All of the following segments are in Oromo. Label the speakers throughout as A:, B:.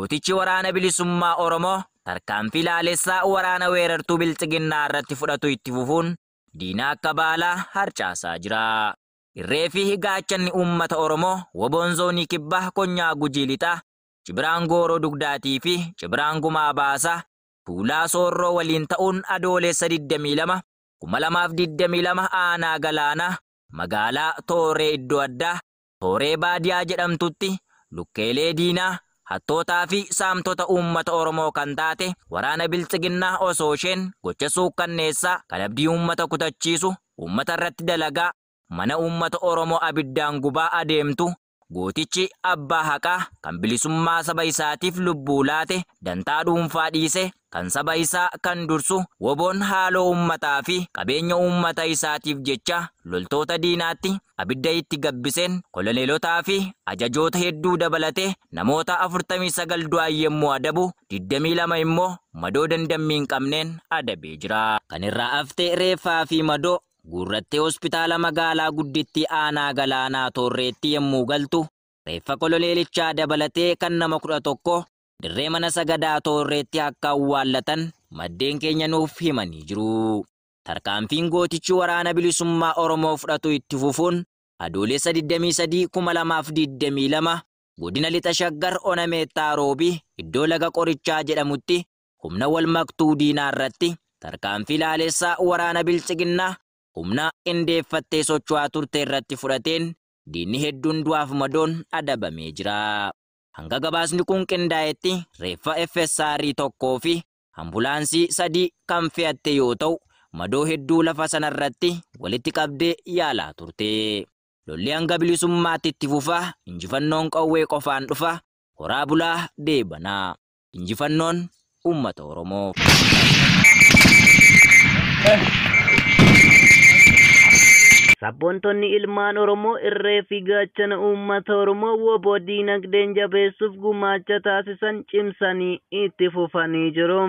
A: Gootichi waraana bilisummaa Oromoo tarkaanfii laalessaa waraana weerartuu bilxiginnaa irratti fudhatu itti fufuun diina akka baalaa harcaasaa jira. Irree fi gaachanni uummata Oromoo woboon zoonii kibbaa konyaa Gujii lixaa, Cibiraan Gooroo Dugdaatii fi Cibiraan Gumaa Baasaa Tuulaa Soorroo waliin ta'uun Adoolessa 22 2022 aanaa Galaanaa magaalaa Tooree iddoo addaa Tooree Baadiyaa jedhamtutti lukkeelee diinaa hattootaa fi saamtota uummata Oromoo kan taate waraana bilxiginnaa osoo isheen gocha suukkanneessaa kan abdii uummata kutachiisu uummata irratti dalagaa mana uummata Oromoo abiddaan gubaa adeemtu gootichi abbaa haqaa kan bilisummaa saba isaatiif lubbuu laate dantaa dhuunfaa dhiise kan saba isaa kan dursu woboon haaloo uummataa fi qabeenya uummata isaatiif jecha loltoota diinaatti abidda itti gabbiseen koloneelotaa fi ajajoota hedduu dabalatee namoota 49 du'an yommuu adabu 22 immoo madoo dandammii hin qabneen adabee jira. Kan irraa haftee reeffaa fi madoo guurrattee hospitaala magaalaa guddittii aanaa Galaanaa Toorreetti yommuu galtu reeffa koloneelichaa dabalatee kan nama 11 dirree mana sagadaa Toorreetti akka awwaallatan maddeen keenya nuuf himanii jiru. Tarkaanfiin gootichi waraana bilisummaa Oromoo fudhatu itti fufuun Adoolessa 23 2022 godina lixa Shaggar Ona Meettaa Roobii iddoo laga qorichaa jedhamutti humna wal maktuu diinaa irratti tarkaanfii laalessaa waraana bilxiginnaa humna qindeeffattee socho'aa turte irratti fudhateen diinni hedduun du'aaf madoon adabamee jira. Hanga gabaasni kun qindaa'etti reeffa FSR 1 fi ambulaansii 3 kan fe'atte yoo ta'u madoo hedduu lafa sanarratti walitti qabdee yaalaa turte. Lolli hanga bilisummaatti itti fufaa, injifannoon qawwee qofaan dhufa, horaa bulaa deebanaa. Injifannoon uummata Oromoo.
B: Sabboontonni ilmaan Oromoo irree fi gaachana uummata Oromoo woboo diinagdeen jabeessuuf gumaacha taasisan cimsanii itti fufanii jiru.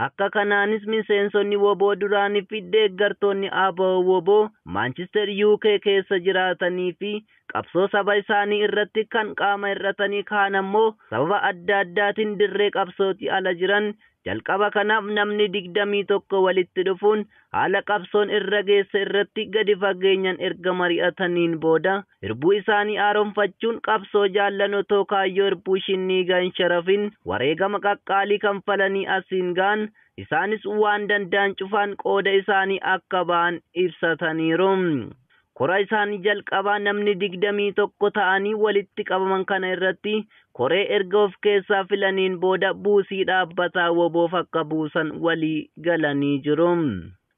B: Akka kanaanis miseensonni woboo duraanii fi deeggartoonni ABO woboo Maanchister UK keessa jiraatanii fi qabsoo saba isaanii irratti kan qaama hir'atanii kaan ammoo sababa adda addaatiin dirree qabsootii ala jiran jalqaba kanaaf namni 21 walitti dhufuun haala qabsoon irra geesse irratti gadi fageenyaan erga mari'ataniin booda hirbuu isaanii haaromfachuun qabsoo jaallan otoo kaayyoo hirbuu shinniigaa hin sharafin wareegama qaqqaalii kanfalanii asiin ga'an isaanis waan danda'an cufaan qooda isaanii akka ba'an ibsataniiru. Kora isaanii jalqabaa namni 21 ta'anii walitti qabaman kana irratti koree erga of keessaa filaniin booda buusii dhaabbataa woboof akka buusan walii galanii jiru.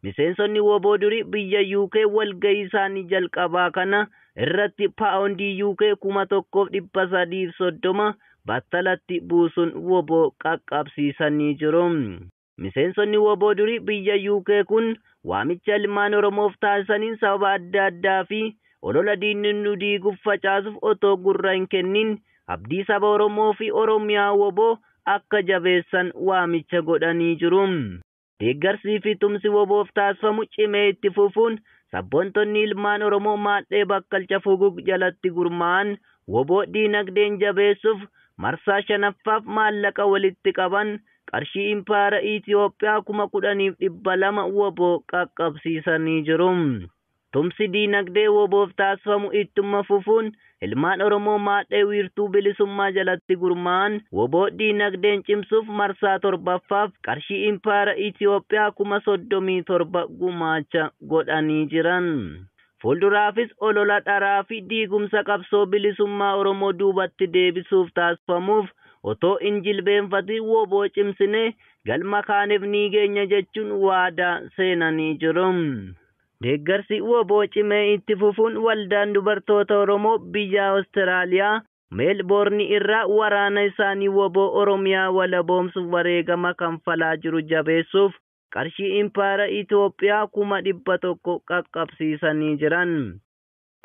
B: Miseensonni woboo durii biyya UK walgahii isaanii jalqabaa kana irratti paawundii UK 1330 battalatti buusuun woboo qaqqabsiisanii jiru. Miseensonni woboo durii biyya UK kun waamicha ilmaan Oromoof taasisaniin sababa adda addaa fi olola diinni nu diiguuf facaasuuf otoo gurra hin kennin abdii saba Oromoo fi Oromiyaa woboo akka jabeessan waamicha godhanii jiru. Deeggarsii fi tumsi woboof taasifamu cimee itti fufuun sabboontonni ilmaan Oromoo maadhee bakkalcha fugug jalatti gurmaa'an woboo diinagdeen jabeessuuf marsaa 5ffaaf maallaqa walitti qaban qarshii impaayera Itoophiyaa 10,200 woboo qaqqabsiisanii jiru. Tumsi diinagdee woboof taasifamu ittuma fufuun ilmaan Oromoo maadhee wiirtuu bilisummaa jalatti gurmaa'an woboo diinagdeen cimsuuf marsaa 7ffaaf qarshii impaayera Itoophiyaa 37,000 gumaacha godhanii jiran. Fuulduraafis olola dharaa fi diigumsa qabsoo bilisummaa Oromoo duubatti deebisuuf taasifamuuf otoo hin jilbeenfatin woboo cimsinee galma kaaneef ni geenya jechuun waadaa seenanii jiru. Deeggarsi woboo cimee itti fufuun waldaan dubartoota Oromoo biyya Awustiraaliyaa Meelboorni irraa waraana isaanii woboo Oromiyaa walaboomsuuf wareegama kanfalaa jiru jabeessuuf qarshii impaayera Itoophiyaa 100,000 qaqqabsiisanii jiran.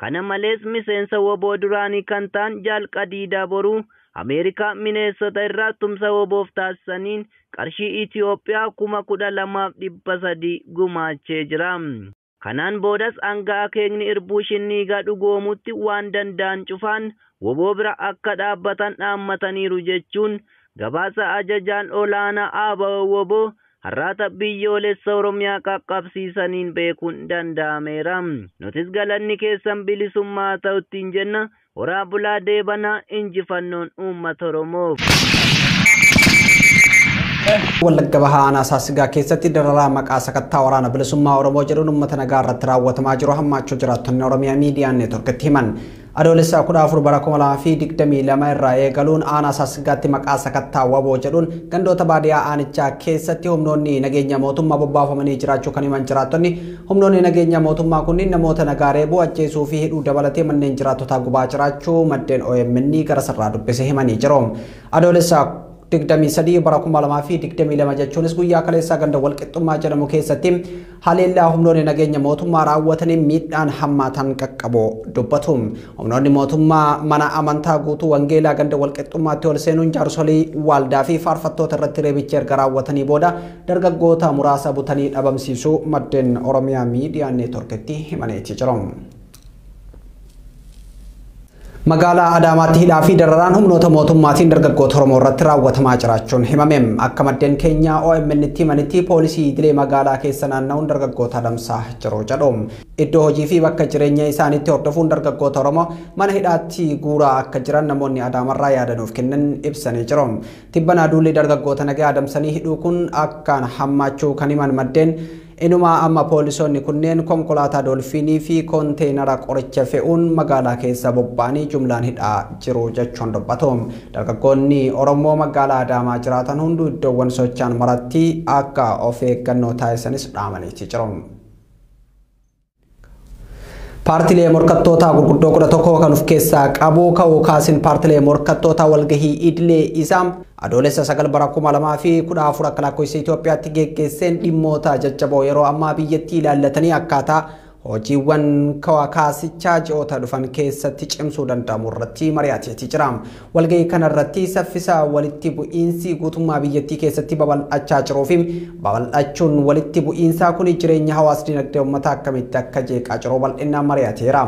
B: Kana malees miseensa woboo duraanii kan ta'an Jaal Qadiidaa Boruu Ameerikaa Mineessota irraa tumsa woboof taasisaniin qarshii Itoophiyaa 12,300 gumaachee jira. Kanaan boodas hanga akeekni irbuu shinniigaa dhugoomutti waan danda'an cufaan woboo bira akka dhaabbatan dhaammataniiru jechuun Gabaasa ajajaan olaanaa ABO-WBO har'aata biyyoolessa Oromiyaa qaqqabsiisaniin beekuun danda'ameera. Nutis galanni keessan bilisummaa ta'uttiin jenna. Horaa bulaa deebanaa injifannoon uummata Oromoof.
C: Wallagga Bahaa Aanaa Saasigaa keessatti dararaa maqaa sakattaa waraana bilisummaa Oromoo jedhuun uummata nagaa irratti raawwatamaa jiru hammaachuu jiraattonni Oromiyaa miidiyaa neetworkitti himan. Adoolessa 14 bara 2022 irraa eegaluun Aanaa Saasigaatti maqaa sakattaa waboo jedhuun gandoota baadiyyaa aanichaa keessatti humnoonni nageenya mootummaa bobbaafamanii jiraachuu kan himan jiraattonni humnoonni nageenya mootummaa kunniin namoota nagaa reebuu ajjeesuu fi hidhuu dabalatee manneen jiraattotaa gubaa jiraachuu maddeen OMN gara sirraa dubbise himanii jiru. Adoolessa 23 bara 2022 jechuunis guyyaa kaleessaa ganda walqixxummaa jedhamu keessatti haleellaa humnoonni nageenya mootummaa raawwatanii miidhaan hammaataan qaqqabu dubbatu. Humnoonni mootummaa mana amantaa guutuu wangeelaa ganda walqixxummaatti ol seenuun jaarsolii waldaa fi faarfattoota irratti reebicha erga raawwatanii booda dargaggoota muraasa butanii dhabamsiisuu maddeen Oromiyaa miidiyaa neetworkitti himaniiti jiru. Magaalaa Adaamaatti hidhaa fi dararaan humnoota mootummaatiin dargaggoota Oromoo irratti raawwatamaa jiraachuun himame. Akka maddeen keenya OMN tti himanitti poolisii idilee magaalaa keessa naanna'uun dargaggoota adamsaa jiru jedhu. Iddoo hojii fi bakka jireenya isaaniitti hordofuun dargaggoota Oromoo mana hidhaatti guuraa akka jiran namoonni Adaamarraa yaadanuuf kennan ibsanii jiru. Tibbana duulli dargaggoota nagaa adamsanii hidhuu kun akkaan hammaachuu kan himan maddeen Inuma amma poolisoonni kunneen konkolaataa doolfiinii fi konteenara qoricha fe'uun magaalaa keessa bobba'anii jumlaan hidhaa jiru jechuun dubbatu. Dargaggoonni Oromoo magaalaa Adaamaa jiraatan hunduu iddoowwan socho'an maratti akka of eeggannoo taasisanis dhaamaniiti jiru. Paartilee morkattootaa gurguddoo 11 kan of keessaa qabu ka'uu kaasin paartilee morkattootaa walgahii idilee isaa adoolessa 9 bara 2014 akka lakkoofsa Itoophiyaatti geggeesseen dhimmoota jajjaboo yeroo ammaa biyyattii ilaallatanii akkaataa hojiiwwan kaasichaa ji'oota dhufan keessatti cimsuu danda'amu irratti mari'ateeti jira. Walgahii kanarratti saffisa walitti bu'iinsi guutummaa biyyattii keessatti babal'achaa jiruu fi babal'achuun walitti bu'iinsaa kun jireenya hawaas dinagdee uummataa akkamitti akka jeeqaa jiru bal'inaan mari'ateera.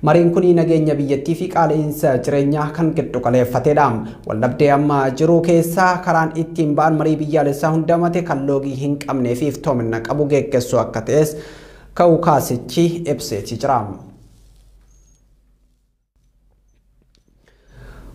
C: Mariin kun nageenya biyyattii fi qaala'insa jireenyaa kan giddu galeeffatedha. Waldhabdee amma jiru keessaa karaan ittiin ba'an marii biyyaalessaa hundamate kan loogii hin qabnee fi iftoomina qabu geggeessuu akka ta'es ka'uu kaasichi ibseeti jira.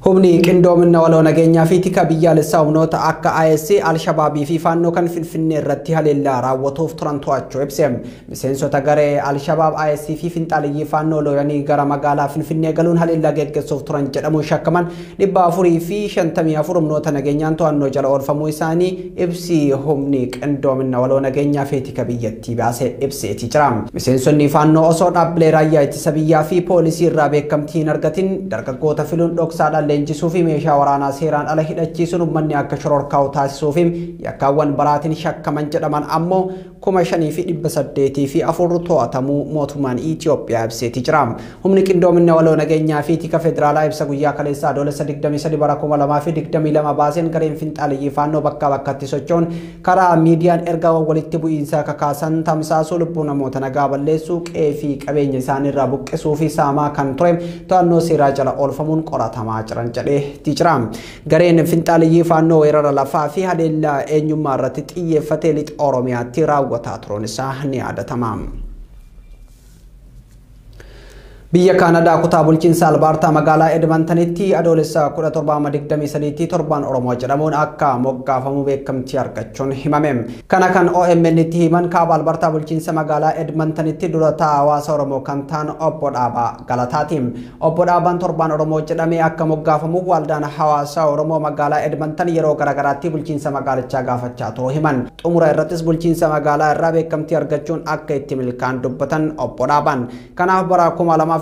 C: Humni qindoomina waloo nageenyaa fi tika biyyaalessaa humnoota akka IS, Alshabaabii fi Faannoo kan Finfinnee irratti haleellaa raawwatuuf turan to'achuu ibse. Miseensota garee Alshabaab, IS fi Finxaaliyyii Faannoo looyanii gara magaalaa Finfinnee galuun haleellaa geggeessuuf turan jedhamuun shakkaman 454 humnoota nageenyaan to'annoo jala oolfamuu isaanii ibsi humni qindoomina waloo nageenyaa fi tika biyyattii baase ibseeti jira. Miseensonni Faannoo osoo dhaabbilee raayyaa ittisa biyyaa fi poolisii irraa beekamtii hin argatin dargaggoota filuun dhoksaadhaan leenjisuu fi meeshaa waraanaa seeraan ala hidhachiisuun uummanni akka shororkaa'u taasisuu fi yakkaawwan baraatiin shakkaman jedhaman ammoo 5804 to'atamuu mootummaan Itoophiyaa ibseeti jira. Humni qindoomina waloo nageenyaa fi tika federaalaa ibsa guyyaa kaleessa adoolessa 23 bara 2022 baaseen gareen finxaaliyyii Faannoo bakkaa bakkatti socho'uun karaa miidiyaan ergaawwan walitti bu'iinsaa kakaasan tamsaasuu lubbuu namoota nagaa balleessuu qe'ee fi qabeenya isaaniirraa buqqisuu fi saamaa kan ture to'annoo seeraa jala oolfamuun qoratamaa jiran jedheeti jira. Gareen finxaaliyyii Faannoo weerara lafaa fi haleellaa eenyummaa irratti xiyyeeffatee lixa Oromiyaatti raawwataa turuun isaa ni yaadatama. Biyya Kaanadaa kutaa bulchiinsa Albaartaa magaalaa Edmontonitti adoolessa 1723 torbaan Oromoo jedhamuun akka moggaafamu beekamtii argachuun himame. Kana kan OMN tti himan kaaba Albaartaa bulchiinsa magaalaa Edmontonitti dura taa'aa hawaasa Oromoo kan ta'an Obbo Dhaabaa Galataati. Obbo Dhaabaan torbaan Oromoo jedhamee akka moggaafamu waldaan hawaasa Oromoo magaalaa Edmonton yeroo garaagaraatti bulchiinsa magaalichaa gaafachaa turuu himan. Xumura irrattis bulchiinsa magaalaa irraa beekamtii argachuun akka itti milkaan dubbatan Obbo Dhaabaan. Kanaaf bara 2022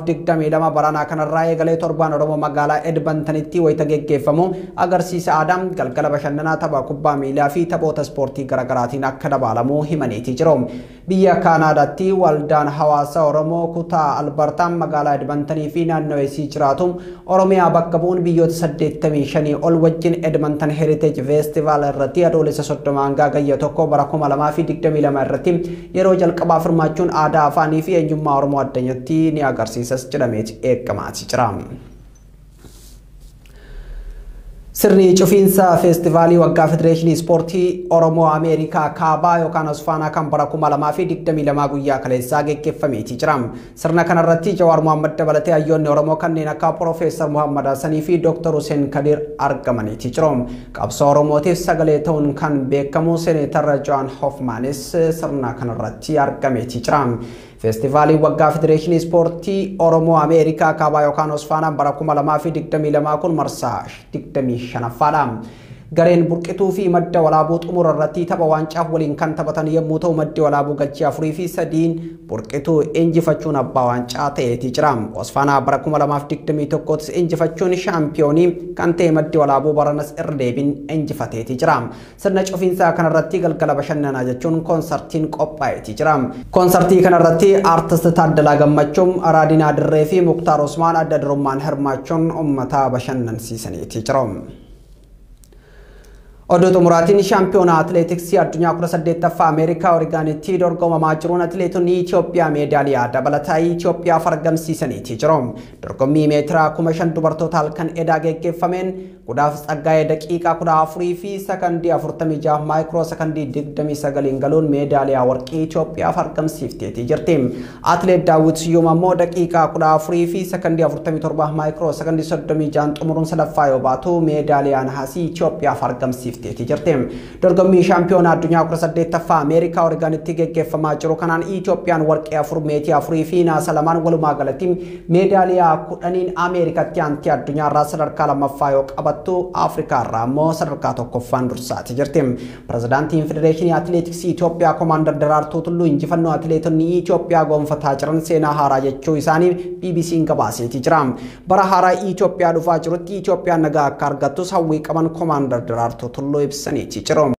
C: baranaa kanarraa eegalee torbaan Oromoo magaalaa Edmontonitti wayita geggeeffamu agarsiisa aadaa galgala bashannanaa tapha kubbaa miilaa fi taphoota ispoortii garaagaraatiin akka dabaalamu himaniiti jiru. Biyya Kaanaadaatti waldaan hawaasa Oromoo kutaa Albertaa magaalaa Edmontonii fi naannoo isii jiraatu Oromiyaa bakka bu'uun biyyoota 85 ol wajjin Edmonton Heritage Festival irratti adoolessa 30 hanga gayya 1 bara 2022 irratti yeroo jalqabaaf hirmaachuun aadaa afaanii fi eenyummaa Oromoo addunyaatti ni agarsiisas jedhameeti eegamaati jira. Sirni cufiinsa feestivaalii waggaa Federeeshinii Ispoortii Oromoo Ameerikaa Kaabaa yookaan Osfaanaa kan bara 2022 guyyaa kaleessaa geggeeffameeti jira. Sirna kanarratti Jawaar Mohammad dabalatee hayyoonni Oromoo kanneen akka Piroofeesar Mohammad Hassanii fi Dr. Hussein Kadir argamaniiti jiru. Qabsoo Oromootiif sagalee ta'uun kan beekamu Seeneetar Joon Hofmaanis sirna kanarratti argameeti jira. Feestivaaliin waggaa Federeeshinii Ispoortii Oromoo Ameerikaa Kaabaa yookaan Osfaanaan bara 2022 kun marsaa 25ffaadha. Gareen burqituu fi madda walaabuu xumura irratti tapha waancaaf waliin kan taphatan yommuu ta'u maddi walaabuu galchii 4 fi 3 burqituu injifachuun abbaa waancaa ta'eeti jira. Osfaanaa bara 2021 injifachuun shaampiyoonii kan ta'e maddi walaabuu baranas irra deebiin injifateeti jira. Sirna cufiinsaa kanarratti galgala bashannanaa jechuun koonsartiin qophaa'eeti jira. Koonsartii kanarratti aartist Taaddalaa Gammachuun, Raadinaa Dirree fi Muktaar Usmaan adda durummaan hirmaachuun uummata bashannansiisaniiti jiru. Oduu xumuraatiin shaampiyoonaa atileetiksii addunyaa 18ffaa Ameerikaa Oreegaanitti dorgomamaa jiruun atileetonni Itoophiyaa meedaaliyaa dabalataa Itoophiyaaf argamsiisaniiti jiru. Dorgommii meetiraa 5,000 dubartoota halkan edaa geggeeffameen Gudaaf Tsaggaayee daqiiqaa 14 fi sakandii 46 maayikiroo sakandii 29 galuun meedaaliyaa warqii Itoophiyaaf argamsiifteeti jirti. Atileet Daawit Siyyuum ammoo daqiiqaa 14 fi sakandii 47 maayikiroo sakandii 36 xumuruun sadaffaa yoo baatu meedaaliyaa nahaasii Itoophiyaaf argamsiifteeti jirti. Dorgommii shaampiyoonaa addunyaa 18ffaa Ameerikaa Oreegaanitti geggeeffamaa jiru kanaan Itoophiyaan warqee 4, meetii 4 fi naasa 2 walumaa galatti meedaaliyaa 10 Ameerikaatti aantii addunyaa irraa sadarkaa 2ffaa yoo qabattu Afrikaa irraa immoo sadarkaa 1ffaan dursaati jirti. Pirezidaantiin Federeeshinii Atileetiksii Itoophiyaa Koomaandar Daraartuu Tulluu injifannoo atileetonni Itoophiyaa gonfataa jiran seenaa haaraa jechuu isaanii BBC'n gabaaseeti jira. Bara haaraa Itoophiyaa dhufaa jirutti Itoophiyaan nagaa akka argattus hawwii qaban Koomaandar Daraartuu Tulluu ibsaniiti jiru.